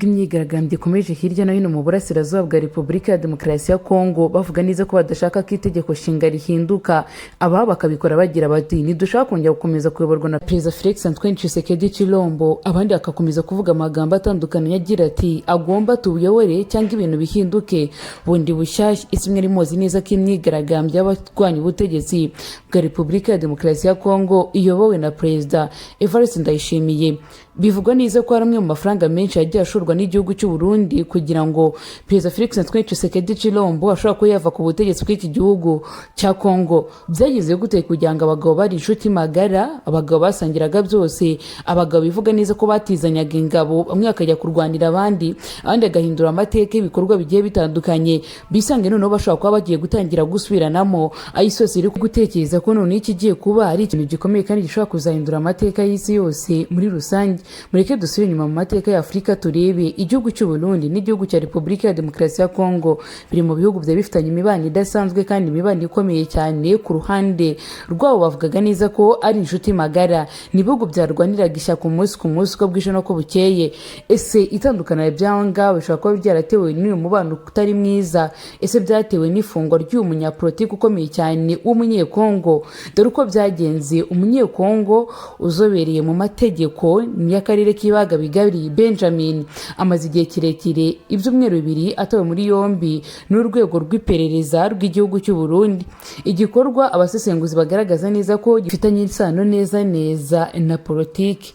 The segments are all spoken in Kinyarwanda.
Imyigaragambyo ikomeje hirya no hino mu burasirazuba bwa Repubulika ya Demokarasi ya Kongo, bavuga neza ko badashaka ko itegeko nshinga rihinduka. Aba bakabikora bagira bati: "Ntidushaka kongera gukomeza kuyoborwa na Perezida Felix Antoine Tshisekedi Tshilombo." Abandi bagakomeza kuvuga amagambo atandukanye agira ati: "Agomba tubuyobore cyangwa ibintu bihinduke bundi bushyashya." Isi imwe muzi neza ko imyigaragambyo y'abarwanya ubutegetsi bwa Repubulika ya Demokarasi ya Kongo iyobowe na Perezida Evariste Ndayishimiye, bivugwa neza ko hari amwe mu mafaranga menshi yagiye ashorwa n'igihugu cy'u Burundi kugira ngo Perezida Felix Antoine Tshisekedi Tshilombo ashobora kuba yava ku butegetsi bw'iki gihugu cya Kongo. Byageze gute kugira ngo abagabo bari inshuti magara, abagabo basangiraga byose, abagabo bivuga neza ko batizanyaga ingabo, bamwe bakajya kurwanira abandi, abandi bagahindura amateka y'ibikorwa bigiye bitandukanye, bisange noneho bashobora kuba bagiye gutangira gusubiranamo, aho isi yose iri gutekereza ko noneho ikigiye kuba ari ikintu gikomeye kandi gishobora kuzahindura amateka y'isi yose muri rusange? Mureke dusubire inyuma mu mateka ya Afurika, turebe igihugu cy'u Burundi n'igihugu cya Repubulika ya Demokarasi ya Kongo. Biri mu bihugu byari bifitanye imibano idasanzwe kandi imibano ikomeye cyane. Ku ruhande rwabo bavugaga neza ko ari inshuti magara. Ni ibihugu byarwaniraga ishyaka umunsi ku munsi, uko bwije n'uko bukeye. Ese itandukana by'aho ngaho bishobora kuba byaratewe n'uyu mubano utari mwiza? Ese byatewe n'ifungwa ry'uyu munyapolitiki ukomeye cyane w'Umunyekongo? Dore uko byagenze. Umunyekongo uzobereye mu mategeko y'akarere k'ibiyaga bigari, Benjamin, amaze igihe kirekire, ibyumweru 2, atawe muri yombi n'urwego rw'iperereza rw'igihugu cy'u Burundi, igikorwa abasesenguzi bagaragaza neza ko gifitanye isano neza neza na politiki.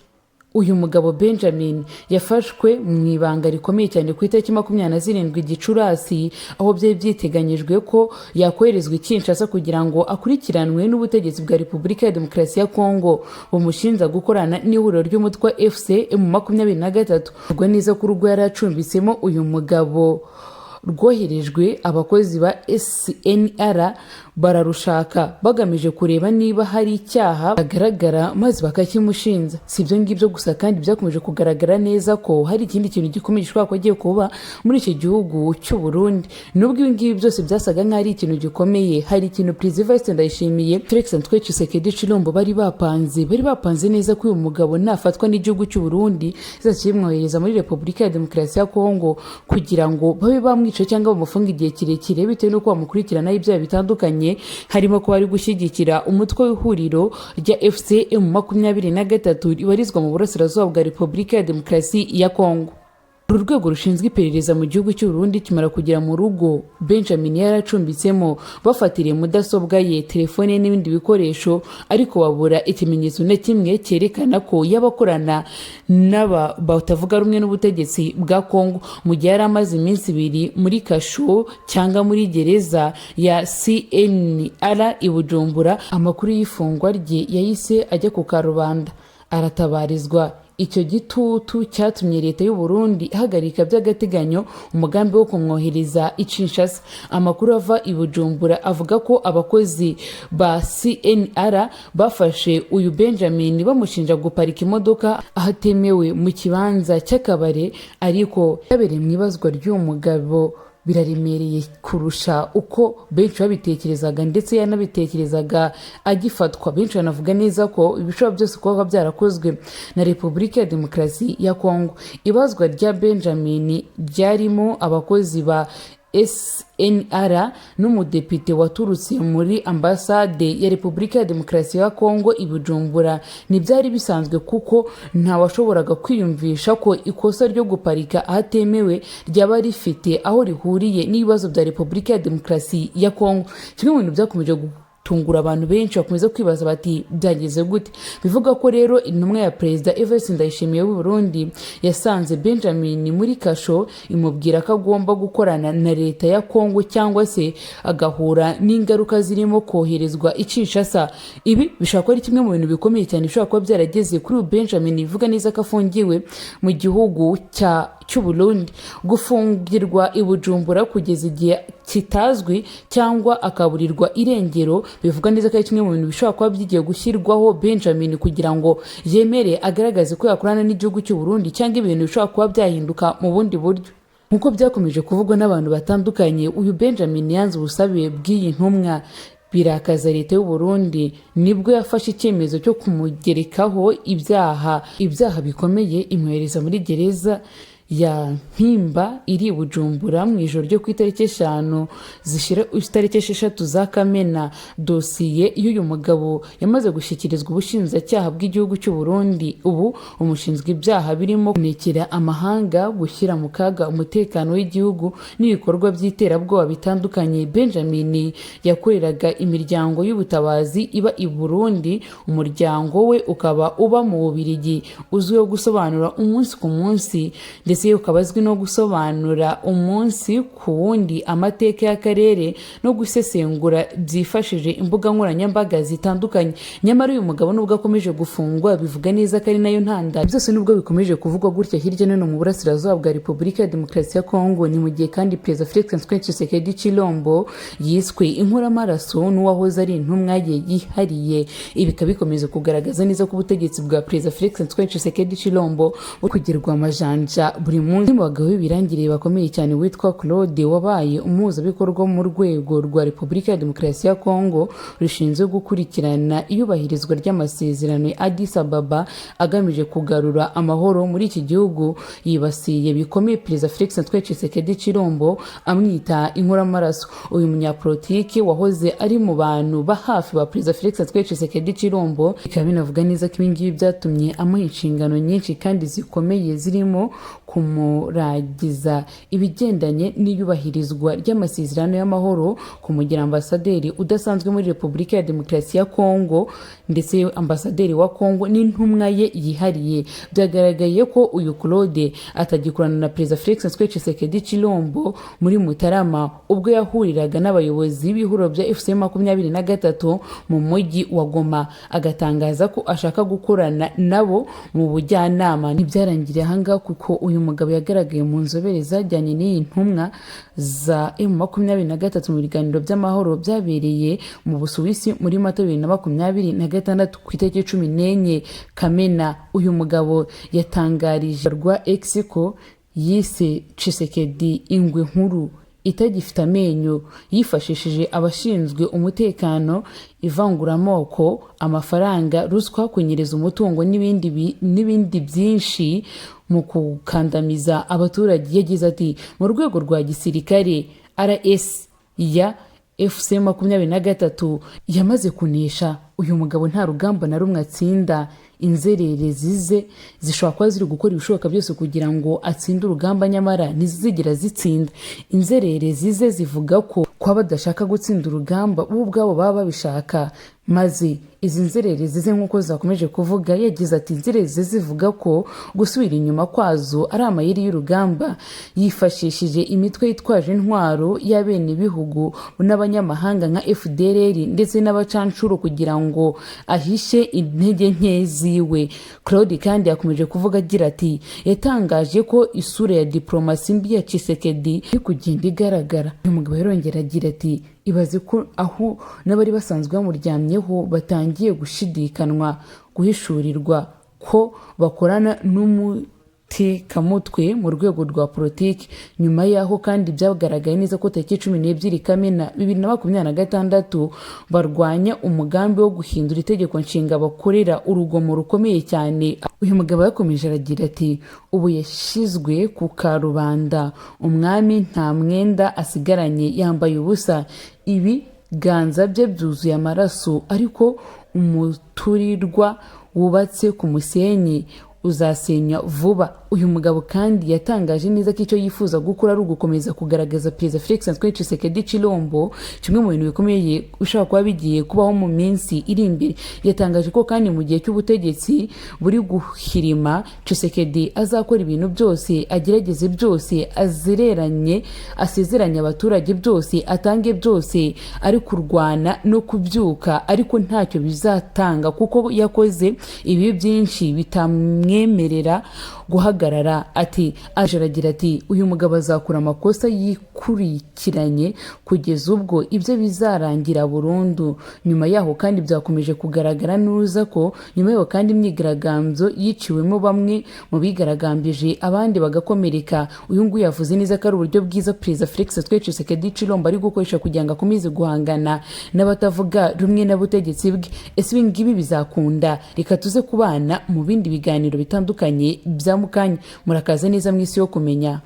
Uyu mugabo Benjamin yafashwe mu ibanga rikomeye cyane ku itariki 27 Gicurasi, aho byari byiteganyijwe ko yakoherezwa i Kinshasa kugira ngo akurikiranwe n'ubutegetsi bwa Repubulika ya Demokarasi ya Kongo bumushinja gukorana n'ihuriro ry'umutwe wa AFC M23. Ubwo neza ko urugo yari acumbitsemo uyu mugabo rwoherejwe abakozi ba SNR, bararushaka bagamije kureba niba hari icyaha bagaragara maze bakakimushinja. Si ibyo ngibyo gusa kandi, byakomeje kugaragara neza ko hari ikindi kintu gikomeye gishobora kuba agiye kuba muri icyo gihugu cy'u Burundi. Nubwo ibi ngibi byose byasaga nk'aho ari ikintu gikomeye, hari ikintu Perezida Evariste Ndayishimiye, Felix Antoine Tshisekedi Tshilombo bari bapanze neza ko uyu mugabo nafatwa n'igihugu cy'u Burundi kimwohereza muri Repubulika ya Demokarasi ya Kongo kugira ngo babe bamwica cyangwa bamufunge igihe kirekire, bitewe n'uko bamukurikiranaho ibyaha bitandukanye, harimo kuba ari gushyigikira umutwe w'ihuriro rya AFC M23 ribarizwa mu burasirazuba bwa Repubulika ya Demokarasi ya Kongo. Uru rwego rushinzwe iperereza mu gihugu cy'u Burundi kimara kugera mu rugo Benjamin yaracumbitsemo, bafatiriye mudasobwa ye, telefone ye n'ibindi bikoresho, ariko babura ikimenyetso na kimwe cyerekana ko yaba akorana n'aba batavuga rumwe n'ubutegetsi bwa Kongo. Mu gihe yari amaze iminsi 2 muri kasho cyangwa muri gereza ya CNR i Bujumbura, amakuru y'ifungwa rye yahise ajya ku karubanda, aratabarizwa. Icyo gitutu cyatumye leta y'u Burundi ihagarika by'agateganyo umugambi wo kumwohereza i Kinshasa. Amakuru ava i Bujumbura avuga ko abakozi ba CNR bafashe uyu Benjamin bamushinja guparika imodoka ahatemewe mu kibanza cy'akabare, ariko yabereye mu ibazwa ry'uwo mugabo biraremereye kurusha uko benshi babitekerezaga, ndetse yanabitekerezaga agifatwa. Benshi banavuga neza ko ibishobora byose kuba byarakozwe na Repubulika ya Demokarasi ya Kongo. Ibazwa rya Benjamin ryarimo abakozi ba SNR n'umudepite waturutse muri ambasade ya Repubulika ya Demokarasi ya Kongo i Bujumbura ntibyari bisanzwe, kuko ntawashoboraga kwiyumvisha ko ikosa ryo guparika ahatemewe ryaba rifite aho rihuriye n'ibibazo bya Repubulika ya Demokarasi ya Kongo. Kimwe mu bintu byakomeje gutungura abantu benshi, bakomeza kwibaza bati: "Byageze gute?" Bivuga ko rero intumwa ya Perezida Evariste Ndayishimiye w'u Burundi yasanze Benjamin muri kasho, imubwira ko agomba gukorana na leta ya Kongo cyangwa se agahura n'ingaruka zirimo koherezwa i Kinshasa. Ibi bishobora kuba ari kimwe mu bintu bikomeye cyane bishobora kuba byarageze kuri uyu Benjamin bivuga neza ko afungiwe mu gihugu cy'u Burundi. Gufungirwa i Bujumbura kugeza igihe kitazwi cyangwa akaburirwa irengero, bivuga neza ko ari kimwe mu bintu bishobora kuba bigiye gushyirwaho Benjamin kugira ngo yemere agaragaze ko yakorana n'igihugu cy'u Burundi, cyangwa ibintu bishobora kuba byahinduka mu bundi buryo. Nk'uko byakomeje kuvugwa n'abantu batandukanye, uyu Benjamin yanze ubusabe bw'iyi ntumwa, birakaza leta y'u Burundi. Nibwo yafashe icyemezo cyo kumugerekaho ibyaha bikomeye, imwohereza muri gereza. Ya Mpimba iri i Bujumbura mu ijoro ryo ku itariki 5 zishyira itariki 6 za Kamena. Dosiye y'uyu mugabo yamaze gushyikirizwa ubushinjacyaha bw'igihugu cy'u Burundi. Ubu umushinzwe ibyaha birimo kunekera amahanga, gushyira mu kaga umutekano w'igihugu n'ibikorwa by'iterabwoba bitandukanye. Benjamin yakoreraga imiryango y'ubutabazi iba i Burundi, umuryango we ukaba uba mu Bubiligi, uzwiho gusobanura umunsi ku munsi, ndetse ukaba azwi no gusobanura umunsi ku wundi amateka y'akarere no gusesengura byifashishije imbuga nkoranyambaga zitandukanye. Nyamara uyu mugabo, nubwo akomeje gufungwa, bivuga neza ko ari nayo ntandaro byose, nubwo bikomeje kuvugwa gutya hirya no hino mu burasirazuba bwa Repubulika ya Demokarasi ya Kongo. Ni mu gihe kandi Perezida Felix Antoine Tshisekedi Tshilombo yiswe inkoramaraso n'uwahoze ari intumwa ye yihariye. Ibi bikaba bikomeza kugaragaza neza ko ubutegetsi bwa Perezida Felix Antoine Tshisekedi Tshilombo buri kugerwa amajanja buri munsi. Mu bagabo b'ibirangirire bakomeye cyane witwa Claude, wabaye umuhuzabikorwa mu rwego rwa Repubulika ya Demokarasi ya Kongo rushinzwe gukurikirana iyubahirizwa ry'amasezerano ya Addis Ababa agamije kugarura amahoro muri iki gihugu, yibasiye bikomeye Perezida Felix Antoine Tshisekedi Tshilombo, amwita inkoramaraso. Uyu munyapolitiki wahoze ari mu bantu ba hafi ba Perezida Felix Antoine Tshisekedi Tshilombo, bikaba binavuga neza ko ibingibi byatumye amuha inshingano nyinshi kandi zikomeye, zirimo kumuragiza ibigendanye n'iyubahirizwa ry'amasezerano y'amahoro, kumugira ambasaderi udasanzwe muri Repubulika ya Demokarasi ya Kongo, ndetse ambasaderi wa Kongo n'intumwa ye yihariye. Byagaragaye ko uyu Claude atagikorana na Perezida Felix Antoine Tshisekedi Tshilombo muri Mutarama, ubwo yahuriraga n'abayobozi b'ihuriro bya AFC 23 mu mujyi wa Goma, agatangaza ko ashaka gukorana nabo mu bujyanama. Ntibyarangiriye ahangaha, kuko uyu mugabo yagaragaye mu nzobere zajyanye n'iyi ntumwa za M23 mu biganiro by'amahoro byabereye mu Busuwisi muri Mata 2026. Ku itariki 14 Kamena, uyu mugabo yatangarije rwa X ko yise Tshisekedi ingwe nkuru itagifite amenyo, yifashishije abashinzwe umutekano, ivanguramoko, amafaranga, ruswa, kunyereza umutungo n'ibindi byinshi mu gukandamiza abaturage. Yagize ati: "Mu rwego rwa gisirikare, RS ya AFC 23 yamaze kunesha uyu mugabo. Nta rugamba na rumwe atsinda. Inzererezi ze zishobora kuba ziri gukora ibishoboka byose kugira ngo atsinde urugamba, nyamara ntizigera zitsinda. Inzererezi ze zivuga ko kuba badashaka gutsinda urugamba, bo ubwabo baba babishaka." Maze izi nzererezi ze, nk'uko zakomeje kuvuga, yagize ati: "Inzererezi zivuga ko gusubira inyuma kwazo ari amayeri y'urugamba. Yifashishije imitwe yitwaje intwaro y'abenegihugu n'abanyamahanga nka FDLR ndetse n'abacanshuro kugira ngo ahishe intege nke ziwe." Claude kandi yakomeje kuvuga agira ati: "Yatangaje ko isura ya diplomasi mbi ya Tshisekedi iri kugenda igaragara." Uyu mugabo yarongera agira ati: "Ibaze ko aho n'abari basanzwe bamuryamyeho batangiye gushidikanwa, guhishurirwa ko bakorana n'umutekamutwe mu rwego rwa politiki." Nyuma y'aho kandi byagaragaye neza ko tariki 12 Kamena 2026 barwanya umugambi wo guhindura itegeko nshinga bakorera urugomo rukomeye cyane. Uyu mugabo yakomeje aragira ati: "Ubu yashyizwe ku karubanda. Umwami nta mwenda asigaranye, yambaye ubusa, ibiganza bye byuzuye amaraso, ariko umuturirwa wubatse ku musenyi uzasenya vuba." Uyu mugabo kandi yatangaje neza ko icyo yifuza gukora ari ugukomeza kugaragaza Perezida Felix Antoine Tshisekedi Tshilombo, kimwe mu bintu bikomeye ushobora kuba bigiye kubaho mu minsi iri imbere. Yatangaje ko kandi mu gihe cy'ubutegetsi buri guhirima, Tshisekedi azakora ibintu byose, agerageze byose, azereranye, asezeranye abaturage byose, atange byose, ari kurwana no kubyuka, ariko ntacyo bizatanga kuko yakoze ibi byinshi bitamwemerera guhagarara. Ati aje aragira ati: "Uyu mugabo azakora amakosa yikurikiranye kugeza ubwo ibyo bizarangira burundu." Nyuma yaho kandi byakomeje kugaragara neza ko nyuma yaho kandi imyigaragambyo yiciwemo bamwe mu bigaragambije, abandi bagakomereka. Uyu nguyu yavuze neza ko ari uburyo bwiza Perezida Felix Antoine Tshisekedi Tshilombo ari gukoresha kugira ngo akomeze guhangana n'abatavuga rumwe n'ubutegetsi bwe. Ese ibi ngibi bizakunda? Reka tuze kubana mu bindi biganiro. bitandukanye bya mukanya. Murakaza neza mu isi yo kumenya.